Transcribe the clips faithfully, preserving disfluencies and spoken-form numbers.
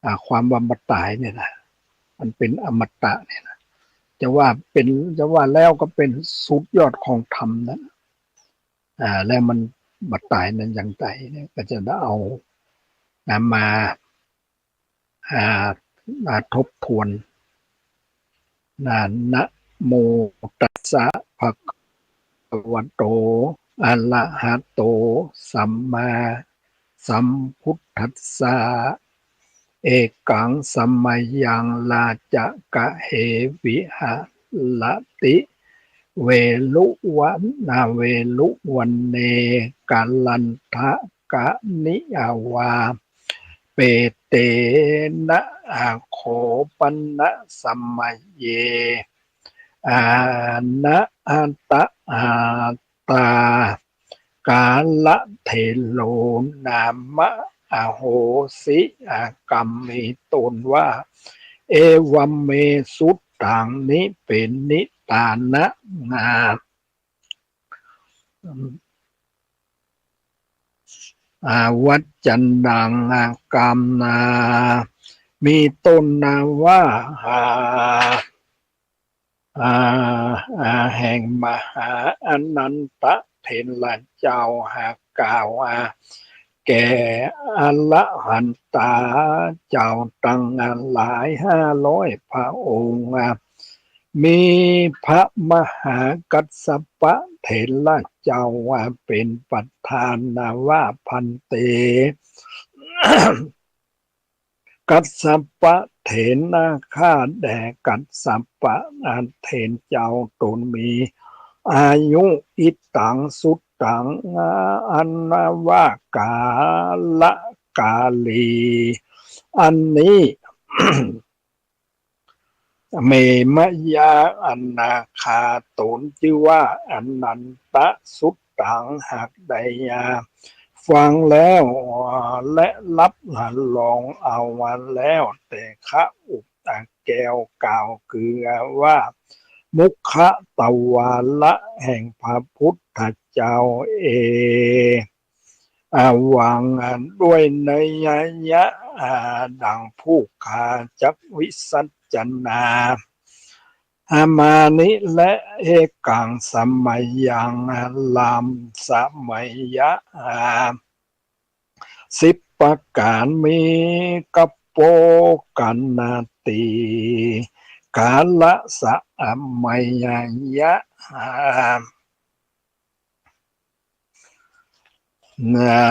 อ่า ความว่าบ่ต๋ายเนี่ยนะ มันเป๋นอมตะเนี่ยนะ จะว่าเป๋น จะว่าแล้วก็เป๋นสุดยอดของธรรมนะ อ่า แล้วมันบ่ต๋ายนั้นอย่างใดเนี่ย ก็จะได้เอา นะ มา อ่า มาทบทวน นะ นะโมตัสสะ ภะคะวะโต อะระหะโต สัมมาสัมพุทธัสสะ เอกัง สะมะยัง ราชะกะเห วิหะระติ เวรุวะ นะ เวรุวะเณ กะรันทะกะนิ อาวา เปเตนะ อะโขปะนะ สะมะเย อานะ อัตตะ อัตตา กาละเถโร นามะ อโหสิ อะกัม มีต้นว่า เอวัมเม สุตัง นี้เป๋นนิทานนา อา วัจจะนัง อา กำนา มีต้นนาว่า อา อา อา แห่งมหาอนันทะเถระเจ้า หากกล่าว อา แก่อรหันตาเจ้าตังหลายห้าร้อยพระองค์ อา มีพระมหากัสสปะเถระเจ้า อา เป๋นประธานนาว่า ภันเต กัสสปะเถระ ข้าแด่กัสสปะ อา เถระเจ้าตนมีอายุ อิตัง สุตัง อา อันว่า กาละกาลี อันนี้ เม มะยะ อันนา ข้าตนจื้อว่าอนันทะ สุตัง หากได้ อา ฟังแล้ว และรับรองเอาแล้ว เตชะ อุป อา แก้วกล่าว คือว่า มุขตวาระแห่งพระพุทธเจ้า เอ อา วัง อา ด้วยนัยยะ อา ดังผู้ข้าจักวิสัชนา อา มานี้แล เอกัง สะมะยัง อา ลำสะมะยะ อา สิบประก๋าน มีกะโปกัณณาตี กาละสะมะยะ อา นา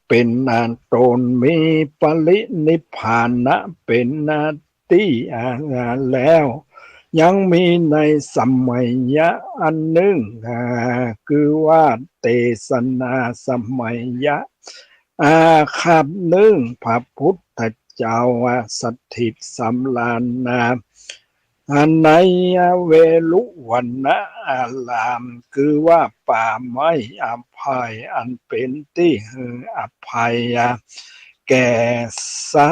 เป๋นอันตนมีปรินิพพานะเป๋นนาตี้ อา แล้ว ยังมีในสะมะยะอันนึ่ง อา คือว่าเตสนาสะมะยะ อา คาบนึ่งพระพุทธเจ้า อา สถิตสำราญนา อา ในเวฬุวันนะอาราม คือว่าป่าไม้อภัย อันเป๋นตี้หื้ออภัย อา แก่สา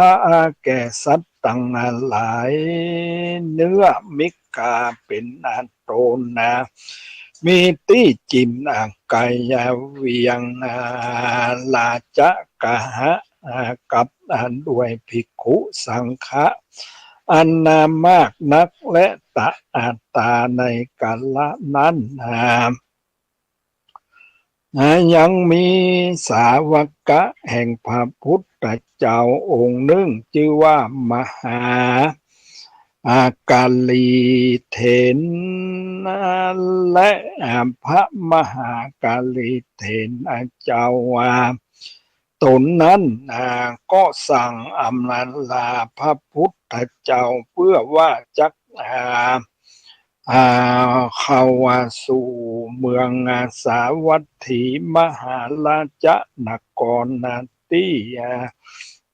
แก่สัตว์ตังหลาย เนื้อมิกขาเป๋นอันตนนา มีตี้จิ่มอักไก อา เวียง อา ราชกะหะ อา กับอันด้วยภิกขุสังฆะ อันนามมากนัก และตะอัตตาในกาละนั้น อา อา ยังมีสาวกะแห่งพระพุทธเจ้าองค์นึ่ง จื้อว่ามหา อา กาลีเถร และ อา พระมหากาลีเถรเจ้า อา ตนนั้น อา ก็สั่งอำลาพระพุทธเจ้า เพื่อว่าจัก อา อา เข้าสู่เมือง อา สาวัตถีมหาราชนครนาตี้ อา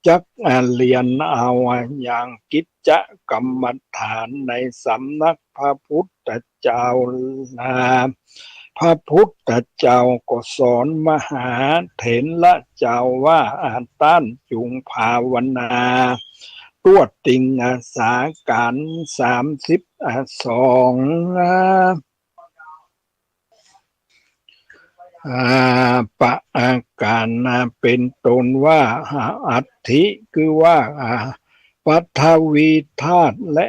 จัก อา เรียนเอา อา ยังกิจกรรมฐานในสำนักพระพุทธเจ้า อา พระพุทธเจ้าก็สอนมหาเถระเจ้าว่า อา ต้านจุ่งภาวนา ตวดติ่ง อา สาก๋านสามสิบ อา สอง อา อา ประก๋าน อา เป๋นต้นว่า อา อัตถิ คือว่า อา ปฐวีธาตุ และ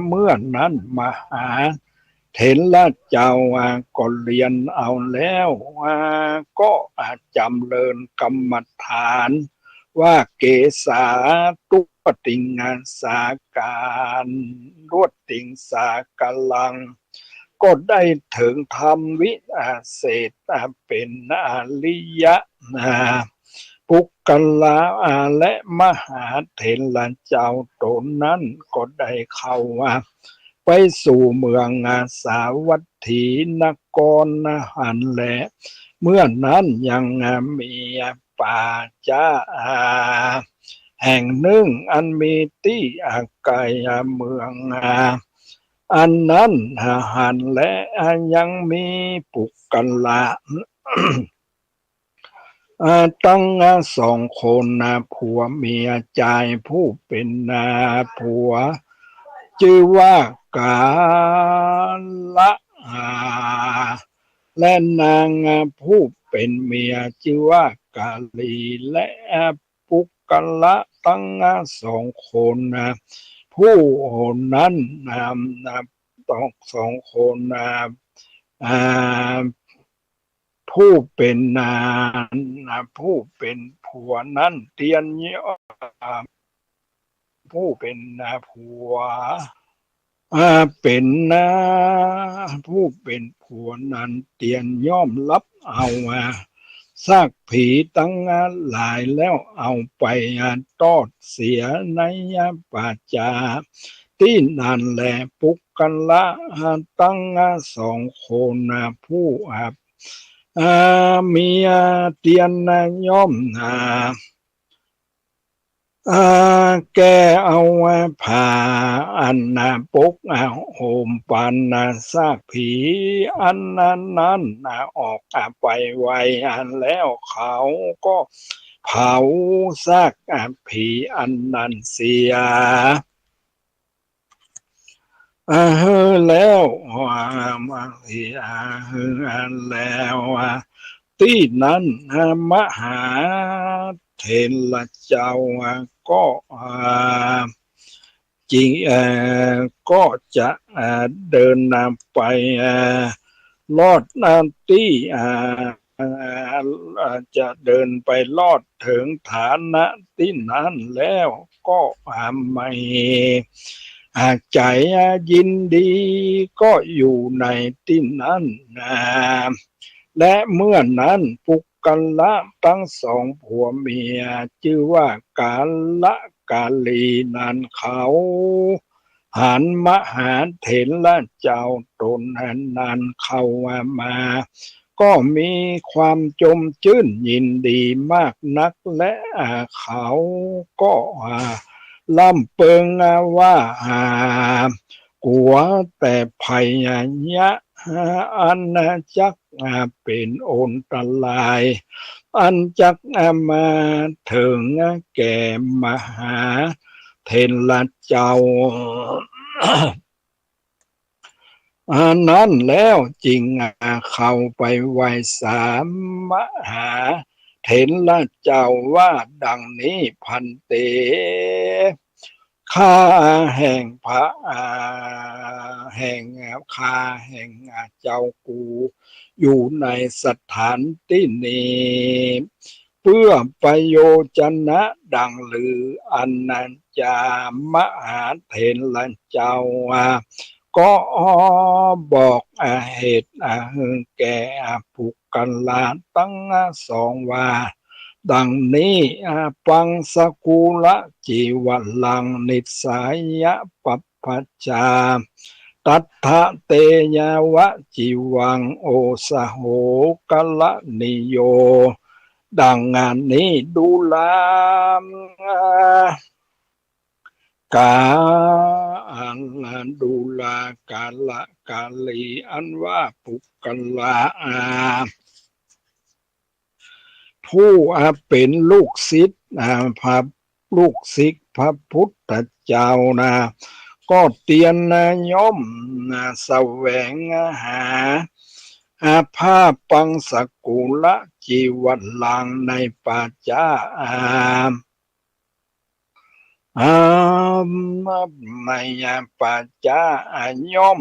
เมื่อนั้นมหาเถรเจ้าก็เรียนเอาแล้ว ก็จำเริญกรรมฐานว่า เกสา ตุติง สาการ ตุติง สากรัง ก็ได้เถิงธรรมวิเศษ เป๋นอริยะ ปุคคละ และมหาเถรเจ้าต๋นนั้นก็ได้เข้าไปสู่เมืองสาวัตถีนครหั้นแล เมื่อนั้นยังมีป่าจ๊าแห่งนึ่งอันมีตี้ไก๋เมืองอันนั้นหั้นแล ยังมีปุคคละ ตั้งสองคน ผัวเมียจาย ผู้เป๋นผัวจื้อว่ากาละ และนางผู้เป๋นเมียจื้อว่ากาลี และปุคคละตั้งสองคน ผู้นั้น ต้องสองคน ผู้เป๋น ผู้เป๋นผัวนั้นเตียนย่อม ผู้เป๋นผัว เป๋น ผู้เป๋นผัวนั้นเตียนย่อมฮับเอาซากผีตังหลายแล้วเอาไปตอดเสียในป่าจ๊าตี้นั้นแล ปุคคละตังสองคนผู้ เมียเตียนย่อม แก้เอาผ้าอันปกห่มปันซากผีอันนั้นออกไปไว้แล้วเขาก็เผาซากผีอันนั้นเสีย เออ แล้ว มาเสีย เออ แล้ว ตี้นั้น มหาเถรเจ้าก็ จริง ก็จะเดินไปรอดตี้ จะเดินไปรอดเถิงฐานะตี้นั้นแล้วก็ไม่ ใจยินดีก็อยู่ในตี้นั้น และเมื่อนั้นปุคคละตังสองผัวเมียจื้อว่ากาละกาลีนั้นเขาหันมหาเถรเจ้าต๋นนั้นเข้ามา ก็มีความจมจื้นยินดีมากนัก และเขาก็ร่ำเปิงว่า กั๋วแต่ภัยยะอันจักเป๋นอันตราย อันจักมาเถิงแก่มหาเถรเจ้า อันนั้นแล้วจึงเข้าไปไหว้สามมหาเถรเจ้าว่าดังนี้ ภันเต ข้าแห่งพระ แห่ง ข้าแห่งเจ้ากูอยู่ในสถานตี้นี้ เปื้อประโยชนะดังลืออันนั้นจา มหาเถรเจ้าก็บอกเหตุแก่ปุคคละตังสองว่า ดังนี้ ปังสกุละจีวรัง นิสสายะปัพพะจา ตัตถะเตยาวะจีวัง โอสโหกะละนิโย ดังนี้ ดูรา กา ดูรา กาละกาลี อันว่าปุคคละ ผู้เป๋นลูกศิษย์พระ ลูกศิษย์พระพุทธเจ้านะ ก็เตียนย่อมแสวงหาผ้าปังสกุละจีวรังในป่าจ๊า อา ในปัจจะย่อม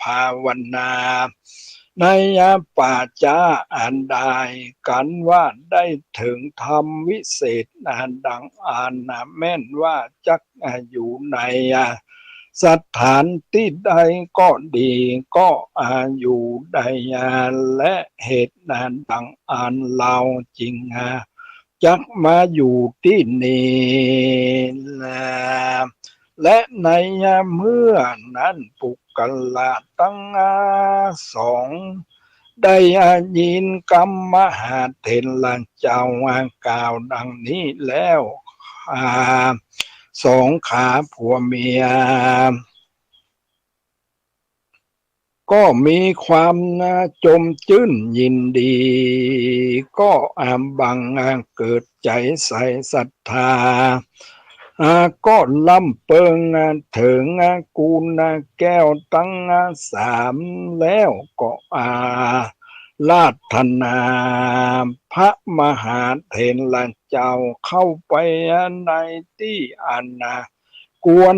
ภาวนา ในปัจจะอันใด กันว่าได้เถิงธรรมวิเศษดังอั้น แม้นว่าจักอยู่ในสถานตี้ใดก็ดี ก็อยู่ได้ และเหตุดังอั้นเฮาจึง จักมาอยู่ตี้นี้แล และในเมื่อนั้นปุคคละตังสอง ได้ยินกำมหาเถรเจ้ากล่าวดังนี้แล้ว สองขาผัวเมีย ก็มีความจมจื้นยินดี ก็บังเกิดใจ๋ใส่ศรัทธา ก็ร่ำเปิงเถิงกุณแก้วตังสาม แล้วก็อาราธนาพระมหาเถรเจ้าเข้าไปในตี้อัน ควร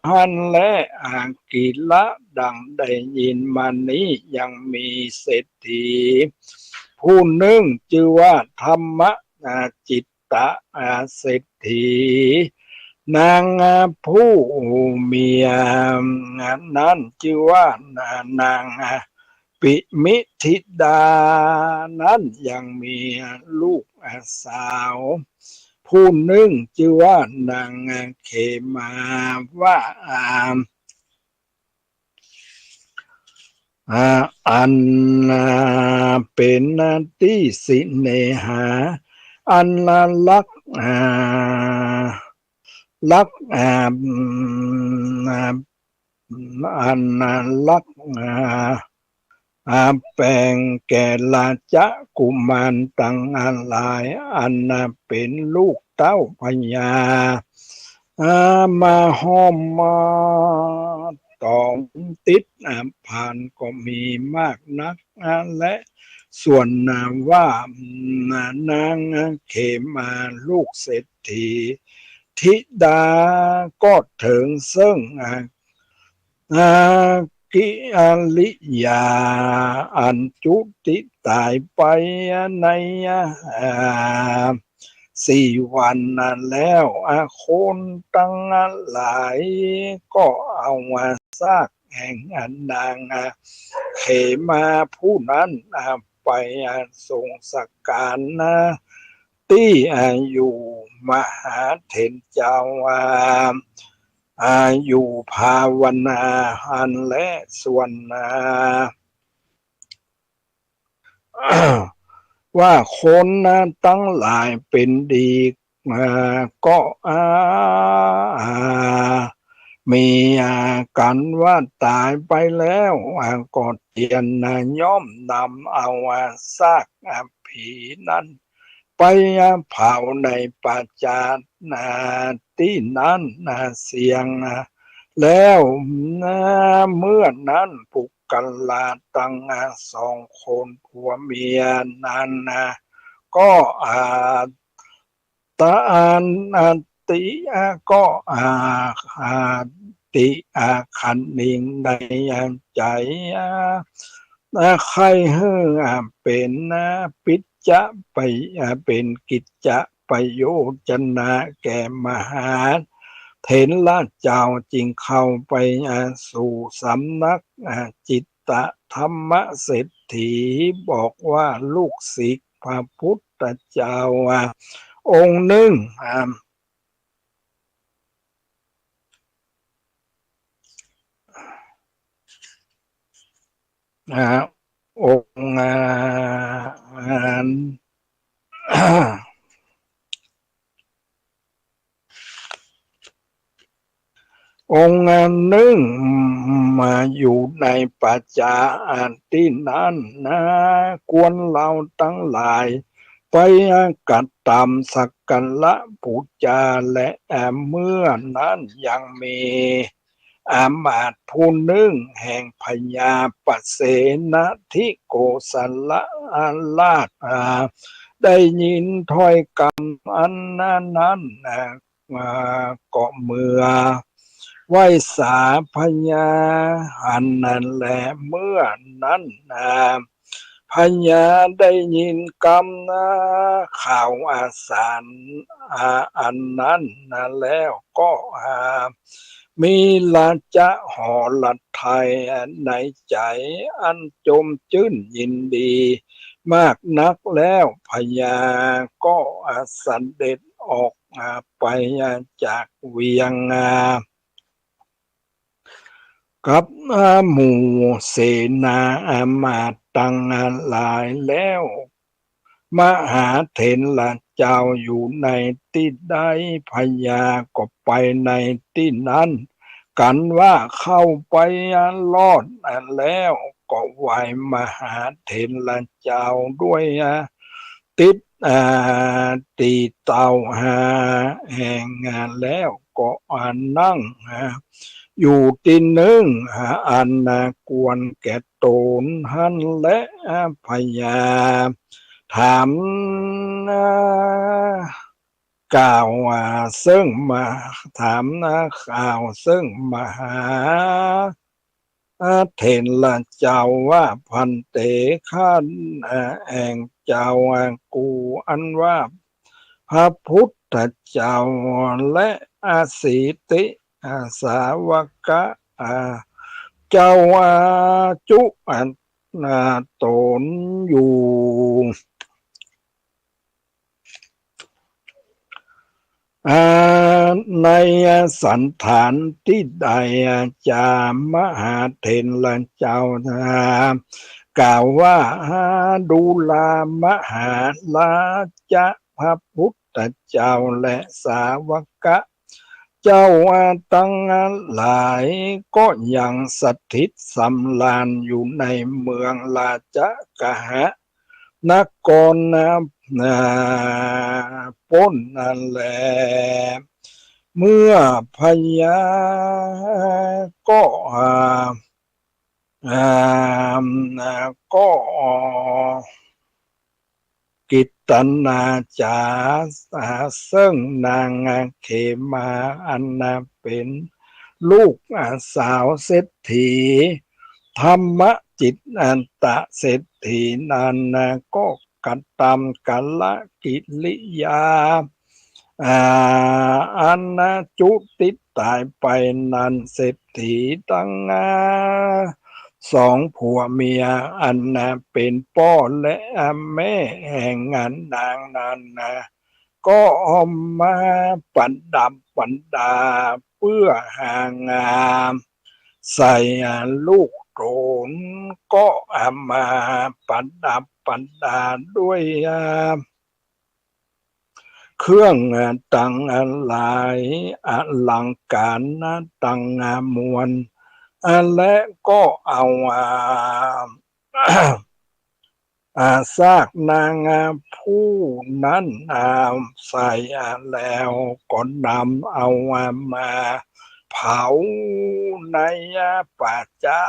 หั้นแล อักขิละดังได้ยินมานี้ยังมีเศรษฐีผู้นึ่งจื้อว่าธรรมจิตตะเศรษฐี นางผู้เมียนั้นจื้อว่านางปิมิธิดา นั้นยังมีลูกสาวผู้นึ่งจื้อว่านางเขมา ว่า อันเป๋นตี้เสน่หา อันรัก รัก อันรักแป๋งแก่ราชกุมารตังหลาย อันเป๋นลูกเต้าพญา มาห้อมมาต๋อมติดพันก็มีมากนัก และส่วนว่านางเขมาลูกเศรษฐีธิดาก็เถิงเซิ่ง กิริยาอันจุติต๋ายไปในสี่วันนั้นแล้ว คนตังหลายก็เอาซากแห่งนางเขมาผู้นั้นไปทรงสักการะตี้อยู่มหาเถรเจ้า อยู่ภาวนาอันแล ส่วนว่าคนตังหลายเป๋นดีก็มีกั๋นว่าต๋ายไปแล้วก็เตียนย่อมนำเอาซากผีนั้น ไปเผาในป่าจ๊าตี้นั้นเสียง แล้วเมื่อนั้นปุคคละตังสองคนผัวเมียนั้น ก็อา ตะอันอติ ก็อา อาติอาคันนิงในใจ๋ ใค่หื้อเป๋นปิจจะไป เป๋นกิจจะประโยชนะแก่มหาเถรเจ้า จึงเข้าไปสู่สำนักจิตตะธรรมเศรษฐี บอกว่าลูกศิษย์พระพุทธเจ้าองค์นึ่ง องค์ องค์นึ่งมาอยู่ในป่าจ๊าตี้นั้นนะ ควรเฮาตังหลายไปกระทำสักการะปู๋จาแล เมื่อนั้นยังมีอำมาตย์ผู้นึ่งแห่งพญาปเสนทิโกศลราช ได้ยินถ้อยกำอันนั้น ก็เมือ ไหว้สาพญาหันนั้นแล เมื่อนั้นนา พญาได้ยินกำนาข่าวอาสาร อา อันนั้นนาแล้วก็ อา มีราจะหฤทัยในใจ๋อันจมจื้นยินดีมากนักแล้ว พญาก็ อา เสด็จออก อา ไป อา จากเวียง อา กับ อา หมู่เสนาอามาตย์ตังหลายแล้ว มหาเถรเจ้าอยู่ในตี้ใด พญาก็ไปในตี้นั้น กันว่าเข้าไปรอดแล้วก็ไหว้มหาเถรเจ้าด้วย อา ติด อา ตี้เต้าห้าแห่ง อา แล้วก็ อา นั่ง อา อยู่ตี้นึ่ง อา อัน อา ควรแก่ต๋นหั้นแล อา พญาถาม อา กล่าว อา เซิ่งมา ถาม อา กล่าวเซิ่งมหา อา เถรเจ้าว่า ภันเต ข้า อา แอ่งเจ้า อา กูอันว่า พระพุทธเจ้าและ อา สีติ อา สาวกะ อา เจ้า อา จุ อา อา ต๋นอยู่ อา ในสันฐานตี้ใด อา จามหาเถรเจ้า อา กล่าวว่า อา ดูรา มหาราจะ พระพุทธเจ้าและสาวกะ เจ้า อา ตังหลายก็ยังสถิตสำราญอยู่ในเมืองราชกฤหะ นคร อา ป๊นนั้นแล เมื่อพญาก็ อา อา ก็ กิตนาจ๋า อา เซิ่งนางเขมาอันนาเป๋นลูก อา สาวเศรษฐี ธรรมจิตตะเศรษฐีนั้นนา ก็กระทำกาลกิริยา อา อันนาจุติต๋ายไปนั้น เศรษฐีตัง อา สองผัวเมียอันนาเป๋นป้อและ อา แม่แห่ง อา นางนั้นนา ก็เอามาประดับประดาเปื้อหางามใส่ อา ลูกต๋น ก็เอามาประดับประดาด้วย อา เครื่อง อา ตังหลาย อลังก๋ารนะตัง อา มวล อา และก็เอา อา อา ซากนาง อา ผู้นั้น อา ใส่ อา แล้วก็นำเอา อา มาเผาใน อา ป่าจ๊า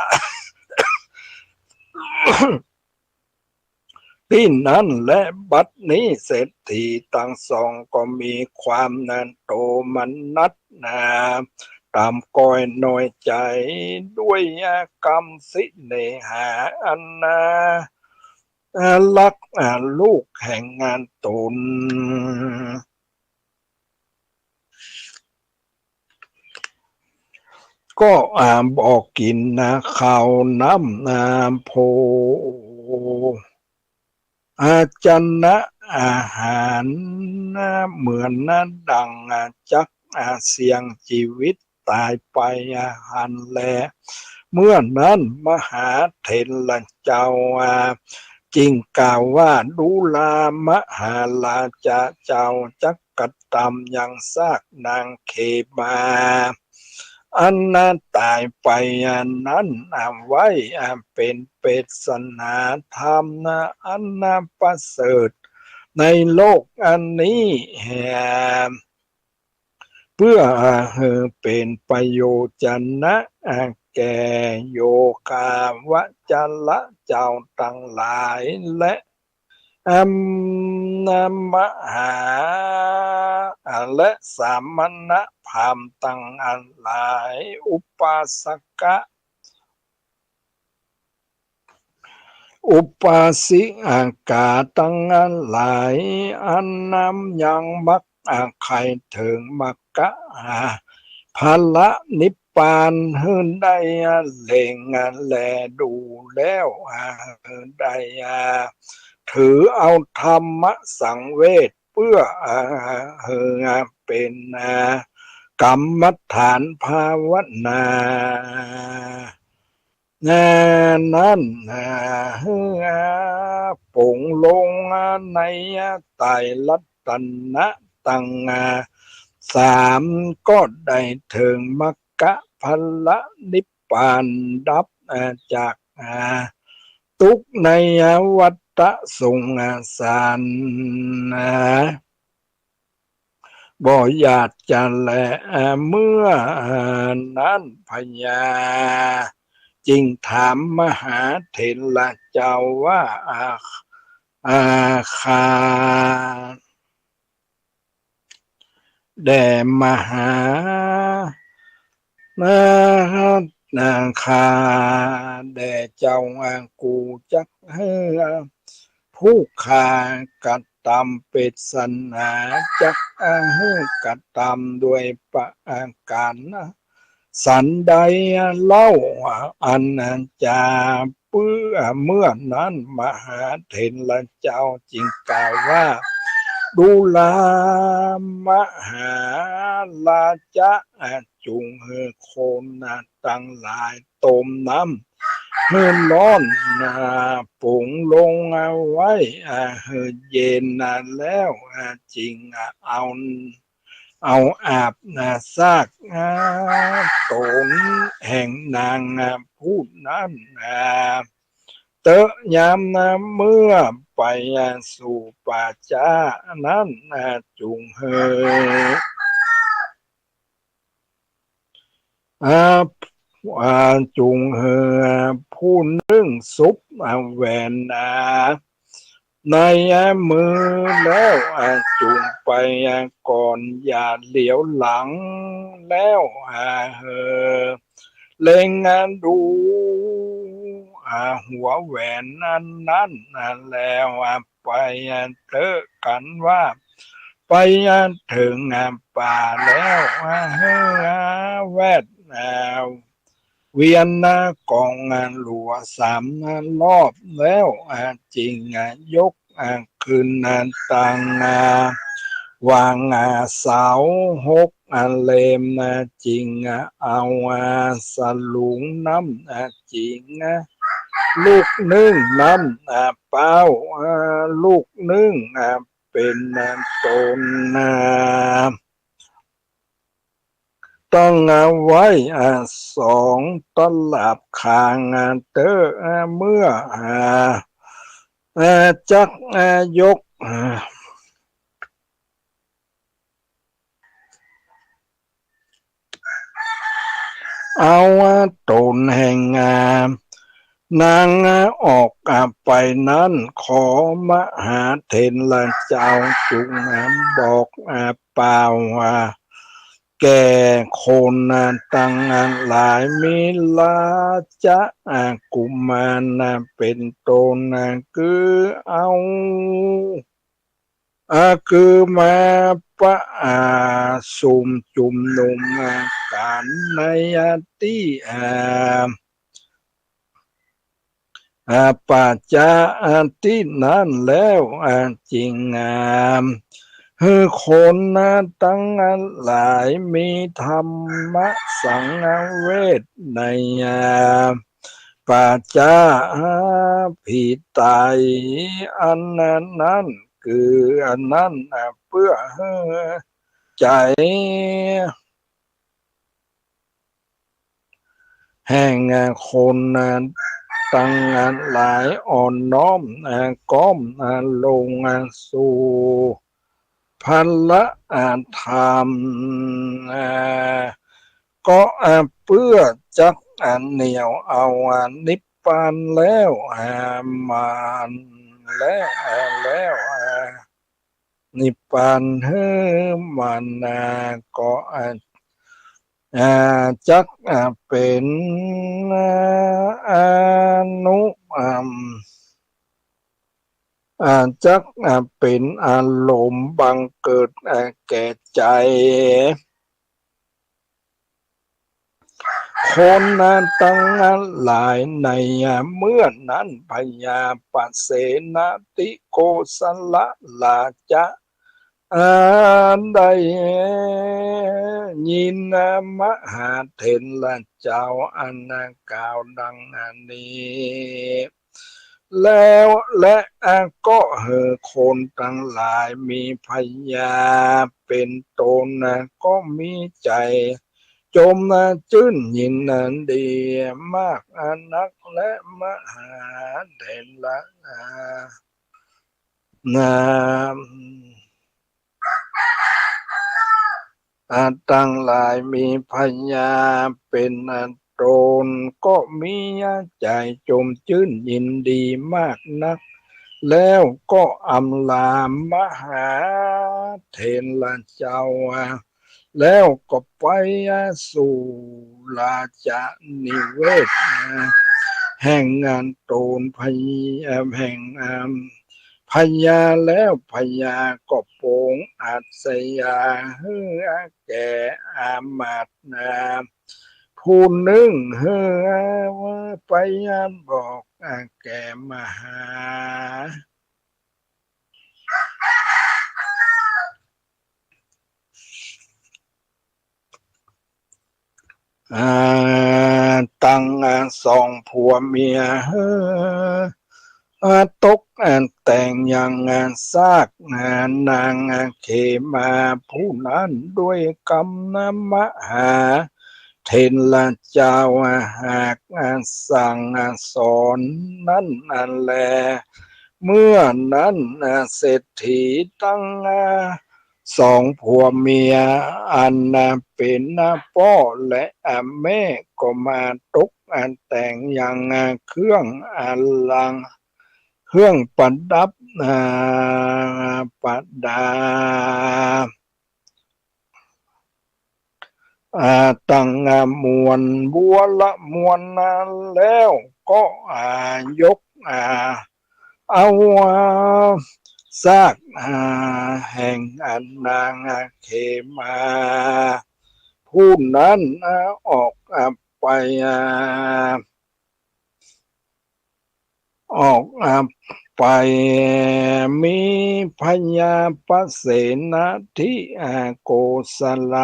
ตี้นั้นแล บัดนี้เศรษฐีตังสองก็มีความนาโตมนัสนา ต่ำก้อยน้อยใจ๋ด้วย อากำสิเนหาอันนา อา ฮัก อา ลูกแห่ง อา ต๋น ก็ อา บ่กิ๋น อา ข้าวน้ำ อา โภ อา จนะอาหาร อา เหมือน อา ดัง อา จัก อา เสี้ยงจีวิตต๋ายไป อา หั้นแล เมื่อนั้นมหาเถรเจ้า อา จึงกล่าวว่า ดูรา มหาราจะเจ้าจักกระทำยังซากนางเขมา อันนาต๋ายไปอันนั้น อา ไว้ อา เป๋นเปตสนาธรรม อา อันนาประเสริฐในโลกอันนี้แหม เปื้อ อา หื้อเป๋นประโยชนะ อา แก่โยคาวจรเจ้าตังหลาย และ อา มหา และสมณพราหมณ์ตังหลาย อุปาสกะ อุปาสิกาตังหลาย อันยังมรรคใค่เถิงมรรคผลนิพพานหื้อได้เล็งแลดูแล้ว หื้อได้ถือเอาธรรมสังเวช เปื้อหื้อเป๋นกรรมฐานภาวนา นั้นหื้อป๋งลงในไตรรัตนะตังสาม ก็ได้เถิงมรรคผลนิพพาน ดับจาก ทุกข์ในวัฏสงสาร บ่อยากจะแล เมื่อนั้นพญาจึงถามมหาเถรเจ้าว่า อา อา ข้า แด่มหา นา นา ข้าแด่เจ้า กูจักหื้อผู้ข้ากระตำเปสนา จักหื้อกระตำด้วยประก๋านสันใดเล่า อันจะเปื้อ เมื่อนั้นมหาเถรเจ้าจึงกล่าวว่า ดูรา มหาราจะ จุ่งหื้อคนตังหลายต้มน้ำหื้อร้อน ป๋งลงไว้หื้อเย็นแล้วจึงเอา เอาอาบซากตนแห่งนางผู้นั้นเต๊อะ ยามเมื่อไปสู่ป่าจ๊านั้น จุ่งหื้อ อา อา จุ่งหื้อผู้นึ่งสุบแหวนในมือแล้ว จุ่งไปก่อนอย่าเหลียวหลัง แล้วหื้อเล็งดูหัวแหวนนั้นนั้นแล้ว ไปเต๊อะกันว่า ไปเถิงป่าแล้วหื้อแวดเวียนก๋องหลัวสามรอบแล้ว จึงยกขึ้นตังวางเสาหกเล่ม จึงเอาสลุงน้ำ จึงลูกนึ่งน้ำเปล่า ลูกนึ่งเป๋นต้น ตั้งไว้สองตลับข้างเต๊อะ เมื่อจักยก เอาตนแห่งนางออกไปนั้น ขอมหาเถรเจ้าจุ่งบอกเปล่าแก่คนตังหลาย มีราจะกุมารเป๋นต้น คือเอา อา คือมาประชุมจุมนุมกั๋นในตี้ อา อา ป่าจ๊าตี้นั้นแล้ว อา จึง อา หื้อคนตังหลายมีธรรมสังเวชใน อา ป่าจ๊าผีต๋ายอันนั้น คืออันนั้น เปื้อหื้อใจ๋แห่งคนตังหลายอ่อนน้อมก้มลงสู่พระธรรม ก็เปื้อจักเหนี่ยวเอานิพพานแล้ว มันแล้ว แล้ว นิพพานหื้อมันนา ก็ อ่า อ่า จัก อ่า เป๋น อ่า อนุ อ่า อ่า จัก อ่า เป๋นอารมณ์บังเกิด อ่า แก่ใจ๋ คนตังหลายในเมื่อนั้น พญาปเสนทิโกศลราชา อ่า ได้ยินมหาเถรเจ้าอันกล่าวดังนี้ แล้ว และ อ่า ก็หื้อคนตังหลายมีพญาเป๋นต้น อ่า ก็มีใจ๋จม อ่า จื้นยิน อ่า ดีมาก อ่า นัก และมหาเถร อ่า นา อ่า ตังหลายมีพญาเป๋น อ่า ต้น ก็มีใจ๋จมจื้นยินดีมากนัก แล้วก็อำลามหาเถรเจ้า อ่า แล้วก็ไป อ่า สู่ราชนิเวศน์ อ่า แห่ง อ่า ต๋นพญา แห่ง อ่า พญา แล้วพญาก็ปรงอาชญาหื้อแก่อามาตย์นาผู้นึ่ง หื้อไปบอกแก่มหา อ่า ตัง อ่า สองผัวเมีย เอ่อ อ่า ตก อ่า แต่งยัง อ่า ซาก อ่า นาง อ่า เขมาผู้นั้นด้วยกำ มหาเถรเจ้า อ่า หาก อ่า สั่ง อ่า สอนนั้น อ่า แล เมื่อนั้น อ่า เศรษฐีตัง อ่า สองผัวเมียอันเป๋นป้อและแม่ก็มาตกแต่งยังเครื่องอลัง เครื่องประดับประดา อ่า ตังมวลบัวละมวลนั้นแล้วก็ อ่า ยก อ่า เอา อ่า ซาก อ่า แห่งอันนางเขมาผู้นั้น อ่า ออก อ่า ไป อ่า ออก อ่า ไป มีพญาปเสนทิ อ่า โกศล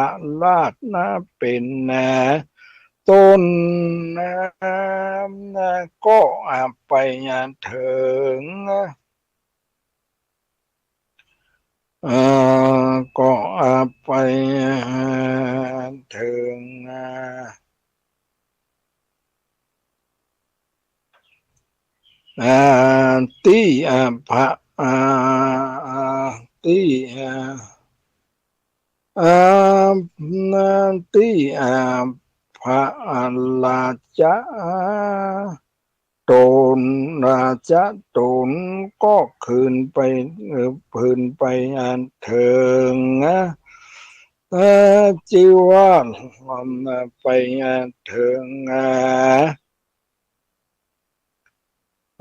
ราชนะเป๋น อ่า ต้น อ่า ก็ อ่า ไป อ่า เถิง อ่า ก็ อ่า ไป อ่า เถิง อ่า อ่า ตี้ อ่า พระ อ่า อ่า ตี้ อ่า อ่า ตี้ อ่า พระราชา ต๋น ราชาต๋นก็คืนไป เอ่อ คืนไปอันเถิง เอ่อ จื้อว่า ไปอันเถิง อ่า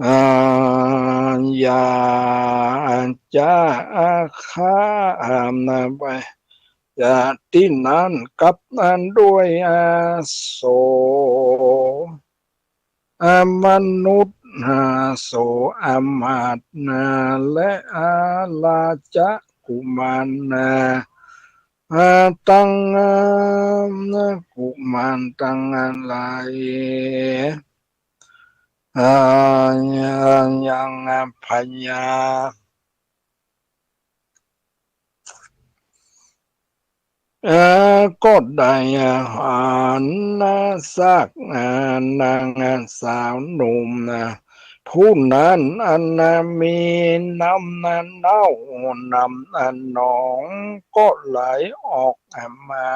อ่า อย่าจะอาฆาต อ่า ไป อย่าตี้นั้นกับนั้นด้วย อ่า โส อ่า มนุษย์นา โส อามาตย์นา และ อ่า ราชกุมารนา อ่า ตัง อ่า กุมารตังหลาย อ่า ยัง อ่า พญา เอ่อ ก็ได้หันซาก อ่า นางสาวหนุ่มนะ ผู้นั้นอันมีน้ำเน่า น้ำนองก็ไหลออกมา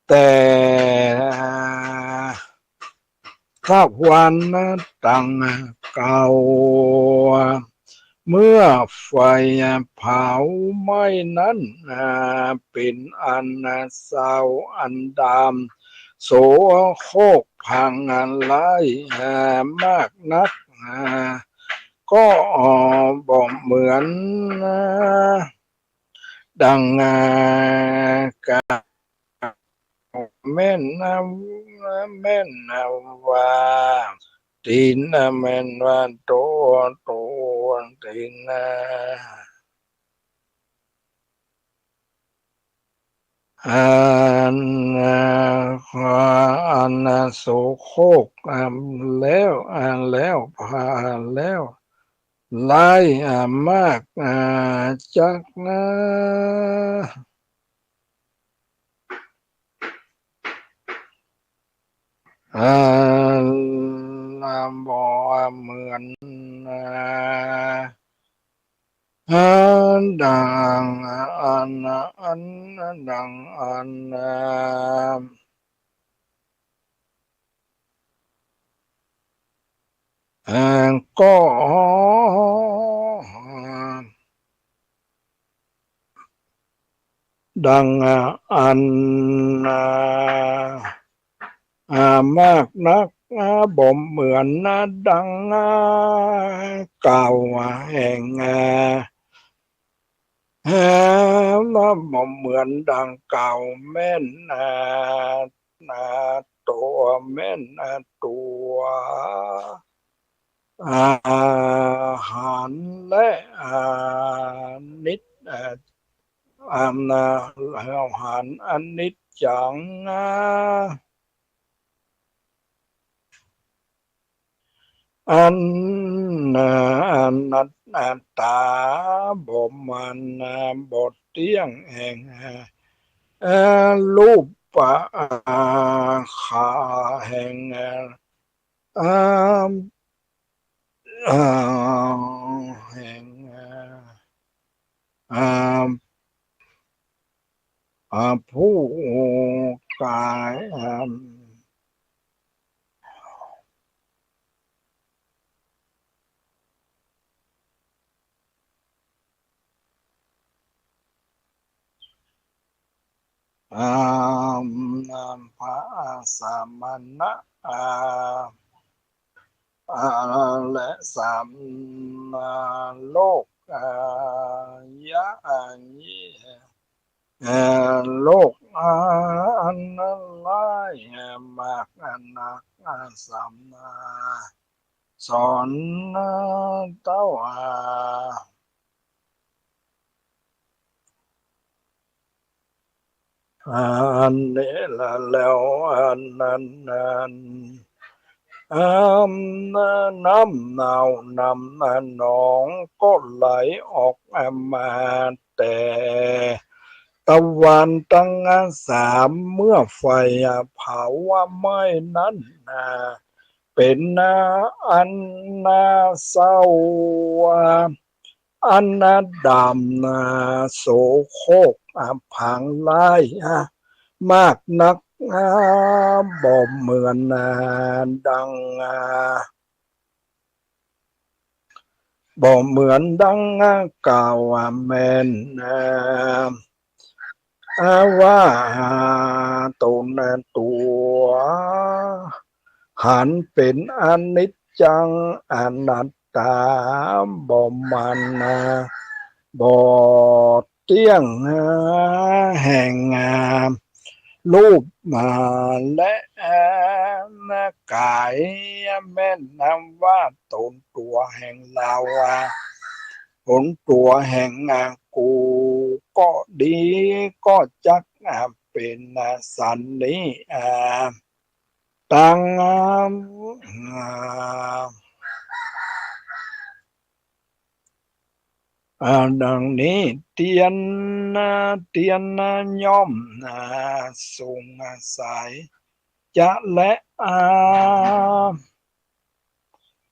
แต่ ทวารตังเก่า เมื่อไฟเผาไหม้นั้น อ่า เป๋นอันเศร้าอันดำ โสโครกผางร้าย อ่า มากนัก อ่า ก็บ่เหมือน อ่า ดัง อ่า กล่าวแม่นว่า แม่นว่า ตี๋น แม่นว่า ตั๋ว ตั๋ว ตี๋น อัน อันโสโครก แล้ว แล้วผางร้าย มาก จัก อ่า บ่เหมือน อ่า อ่า ดังอัน อัน ดังอัน อ่า อ่า ก็ ดังอัน อ่า อ่า มากนัก อ่า บ่เหมือนดัง อ่า กล่าวแห่ง อ่า อ่า บ่เหมือนดังกล่าวแม่น อ่า อ่า ตั๋ว แม่น อ่า ตั๋ว อาหาร และ อ่า นิจ อ่า อัน อ่า อาหารอนิจจัง อ่า อัน อ่า อนัต อนัตตา บ่มัน อ่า บ่เตี้ยง แห่ง อ่า อ่า รูปะ อ่า ขันธ์ แห่ง อ่า อ่า อ่า แห่ง อ่า อ่า อ่า ผู้กาย อ่า อ่า พระสมณะ อ่า อ่า และสาม อ่า โลก อ่า ยะ อ่า นี้ อ่า โลก อ่า อันร้าย อ่า มาก อ่า นัก อ่า สาม อ่า สอน อ่า เต้า อ่า อันนี้ละ แล้วอันนั้น อัน อัน น้ำเน่า น้ำหนองก็ไหลออกมาแต่ทวารทั้งสาม เมื่อไฟเผาไหม้นั้น เป๋นอันเศร้า อันดำ โสโครก ผางร้าย มากนัก บ่เหมือน ดัง บ่เหมือนดังกล่าวแม่น ว่าตนตั๋ว หันเป๋นอนิจจัง อนัตตา บ่มัน บ่เตี้ยง แห่ง รูป และ กาย แม่นว่าตนตั๋วแห่งเฮา ตนตั๋วแห่งกู ก็ดี ก็จัก เป๋นสันนี้ ตัง อ่า ดังนี้ เตียน เตียนย่อม อ่า สุงสัย จะแล อ่า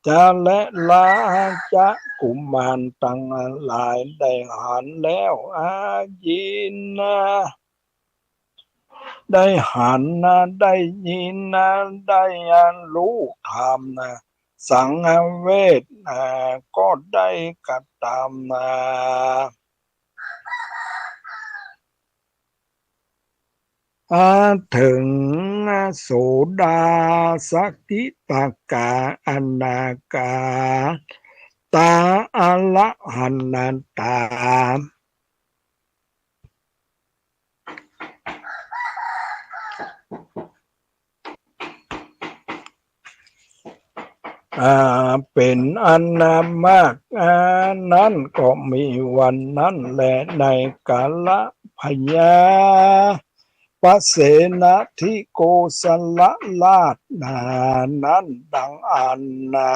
จะแล ราชกุมารตังหลาย ได้หันแล้ว อ่า ยิน อ่า ได้หันนะ ได้ยินนะ ได้รู้ธรรมนะ สังเวช อ่า ก็ได้กระทำ อ่า อ่า เถิงโสดา สกิทาคา อนาคา ตา อรหันตา อ่า เป๋นอันมาก อ่า นั้นก็มีวันนั้นแล ในกาละพยา ปเสนทิโกศลราชนานั้นดังอั้นนา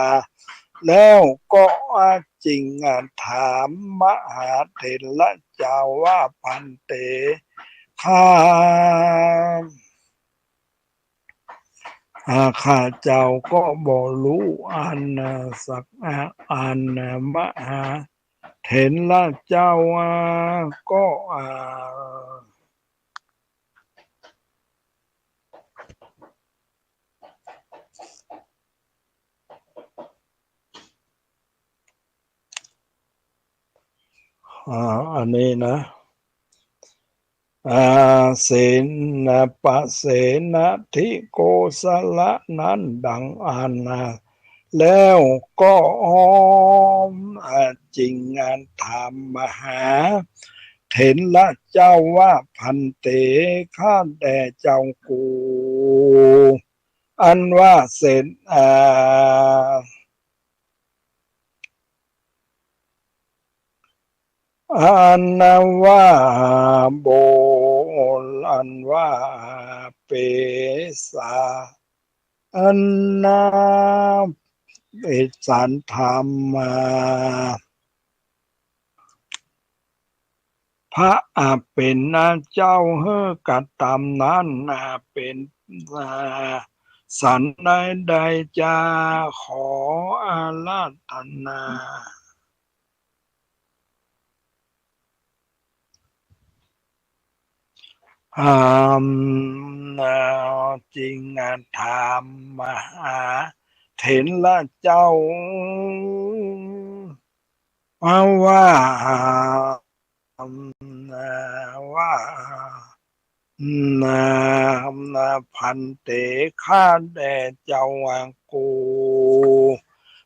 แล้วก็ อ่า จึง อ่า ถามมหาเถระเจ้าว่า ภันเต ข้า อ่า ข้าเจ้าก็บ่ฮู้อัน อ่า สัก อ่า อัน อ่า มหาเถระเจ้า อ่า ก็ อ่า อ่า อันนี้นะ อ่า เสน ปเสนทิโกศลนั้นดังอั้นนา แล้วก็ อ่า จึง อ่า ถามมหาเถระเจ้าว่า ภันเต ข้าแด่เจ้ากู อันว่าเสน อ่า อันว่าโบ อันว่าเปสา อันนาเปสสันธรรมมา พระอันเป๋นเจ้าหื้อกระทำนั้น อ่า เป๋น อ่า สันใดใดจา ขออาราธนา อ่า จึงถามมหาเถระเจ้า ว่า ว่า ภันเต ข้าแด่เจ้ากู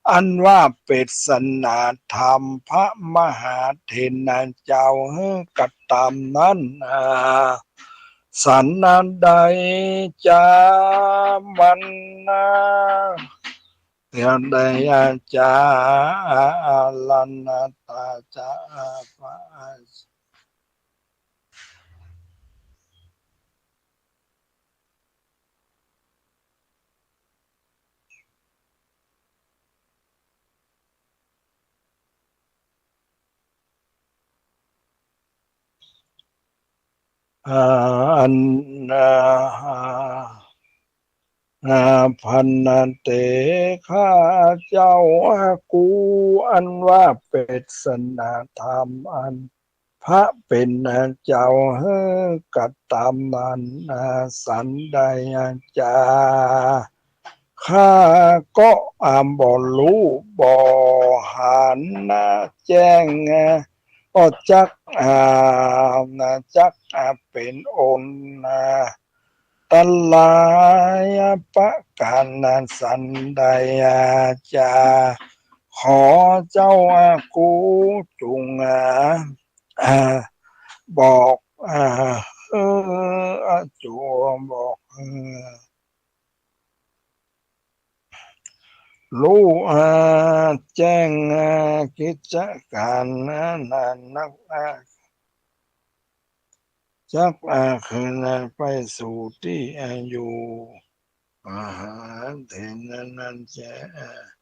อันว่าเปสนาธรรมพระมหาเถระเจ้าหื้อกระทำนั้น อ่า สันใดจา มันนา เดี๋ยวใดอาจา อารันตาจา อ่า อัน อ่า อ่า ภันเต ข้าเจ้ากู อันว่าเปสนาธรรมอันพระเป๋นเจ้าหื้อกระทำนั้น อ่า สันใดจา ข้าก็ อ่า บ่ฮู้บ่หันแจ้ง ก็จัก อ่า จัก อ่า เป๋นอัน อ่า ตรายประก๋านสันใดจา ขอเจ้ากูจุ่ง อ่า อ่า บอก อ่า หื้อ อ่า จุ่งบอก อ่า ฮู้ อ่า แจ้ง อ่า กิจก๋านนั้นนัก อ่า จัก อ่า คืนไปสู่ตี้ อ่า อยู่ มหาเถระนั้นแจ้ง อ่า